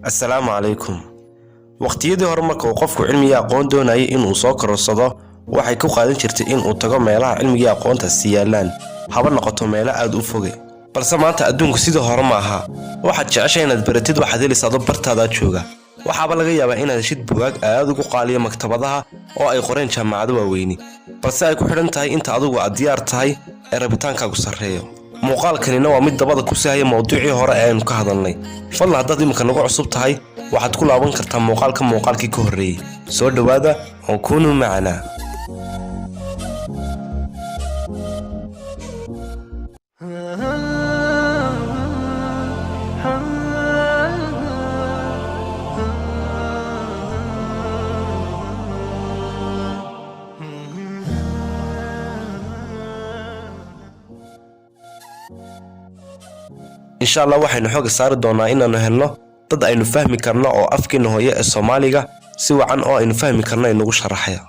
Assalaamu calaykum. Waqtiyadii hore, marka uu qofku cilmiga aqoon doonayay inuu soo kororsado, waxay ku qaadan jirtay inuu tago meelaha cilmigii aqoontaasi yaallaan, haba noqoto meelo aad u foge. Balse maanta adduunku sidii hore ma aha. Waxaad jeceshay inaad baratid, waxaad helaysa ado bartaadaa jooga. Waxaaba laga yaabaa inaad heshid bugaag aad ugu qaaliya maktabadaha oo ay qoreen jaamacado waaweyni, balse ay ku xidhan tahay inta adigu aad diyaar tahay ee rabitaankaagu sarreeyo. Muuqaalkanina waa mid dabada ku sahaya mowduucii hore ee aynu ka hadalnay. Fadlan, haddaad iminka nagu cusub tahay, waxaad ku laaban kartaa muuqaalka muuqaalkii ka horreeyey. Soo dhowaada oo كونوا معنا. Insha Allah, waxaynu xooga saari doonaa inaannu helno dad aynu fahmi karno oo afkeena hooye ee Soomaaliga si wacan oo aynu fahmi karno inagu sharaxaya.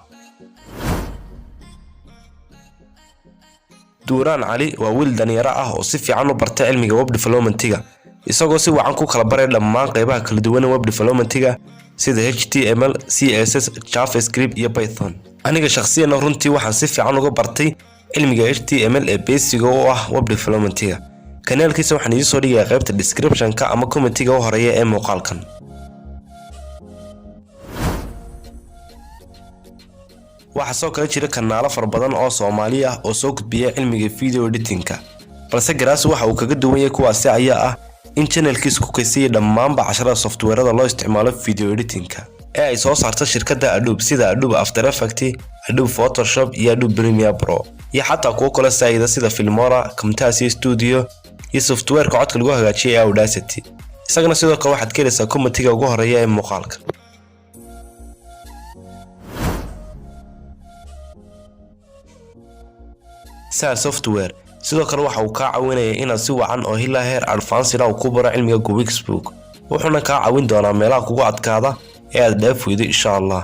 Duuraan Cali waa wiil dhalinyaro ah oo si fiican u bartay cilmiga web developmentiga, isagoo si wacan ku kala baray dhammaan qeybaha kala duwan ee web developmentiga sida HTML, CSS, JavaScript iyo Python. Aniga shakhsiyan runtii waxaan si fiican uga bartay cilmiga HTML ee basicga u ah web developmentiga. Kanaalkiisa waxaan idiin soo dhigayaa qaybta description-ka ama commentiga u horeeya ee muuqaalkan. Waxaa soo kale jira kanaalo fara badan oo Soomaali ah oo soo gudbiya cilmiga video editingka, balse Garaasi waxa uu kaga duwan yahay kuwaasi ayaa ah in channelkiisa ku kaysiyay dhammaanba casharada softwareada loo isticmaalo video editingka ee ay soo saarto shirkadda Adobe, sida Adobe After Effects, Adobe Photoshop iyo Adobe Premiere Pro, iyo xataa kuwo kale saayida sida Filmora, Camtasia Studio iyo softwareka codka lagu hagaajiyay ee Audacity. Isagana sidoo kale waxaad ka helaysaa commentiga ugu horeeya ee muuqaalka. Saa software sidoo kale waxa uu kaa caawinaya inaad si wacan oo ilaa heer advanced ah uu ku baro cilmiga QuickBook, wuxuuna kaa caawin doonaa meelaha kugu adkaada ee aad dhaaf weydo, insha Allah.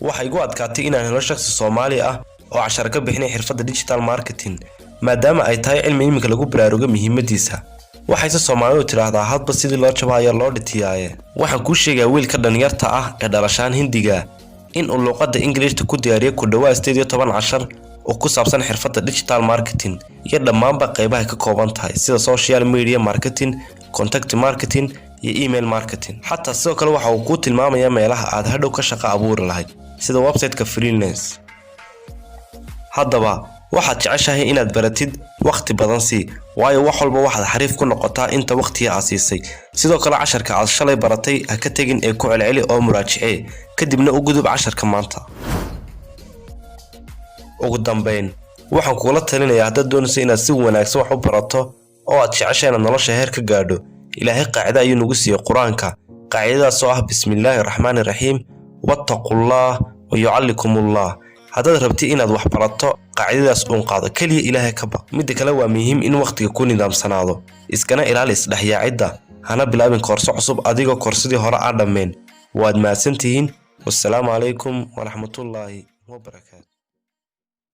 Waxay igu adkaatay inaan helo shakhsi Soomaali ah oo cashar ka bixinay xirfadda digital marketing, maadaama ay tahay cilmi iminka lagu baraarugo muhiimadiisa. Waxayse Soomaalidu tidhaahdaa, hadba sidii loo jabaayo loo dhitiyaaye. Waxaan kuu sheegayaa wiilka dhalinyarta ah ee dhalashaan Hindiga in uu luuqadda Ingiliishta ku diyaariyo ku dhawaad 18 cashar oo ku saabsan xirfadda digital marketing iyo dhammaanba qaybaha ka kooban tahay, sida social media marketing, content marketing iyo email marketing. Xataa sidoo kale waxa uu kuu tilmaamayaa meelaha aad hadhow ka shaqo abuuri lahayd, sida website-ka freelance. Haddaba, waxaad jeceshahay inaad baratid, wakhti badan sii, waayo wax walba waxaad xariif ku noqotaa inta wakhtiga aad siisay. Sidoo kale, casharka aad shalay baratay ha ka tegin ee ku celceli oo muraajacee, kadibna u gudub casharka maanta. Ugu dambayn, waxaan kugula talinayaa, haddaad doonayso inaad si wanaagsan wax u barato oo aad jeceshahay inaad nolosha heer ka gaadho, Ilaahay qaacida ayuu nagu siiyey Qur-aanka, qaacidadaas oo ah: بسم الله الرحمن الرحيم، واتقوا الله ويعلمكم الله. Haddaad rabtid inaad wax barato, qaacidadaas uun qaado keliya, Ilaahay ka baq. Midda kale, waa muhiim in wakhtiga ku nidaamsanaado, iskana ilaali isdhexyaacidda, hana bilaabin koorso cusub adigoo koorsadii hore aan dhammayn. Waad mahadsantihiin. Wassalaamu calaykum waraxmatullaahi wabarakaatu.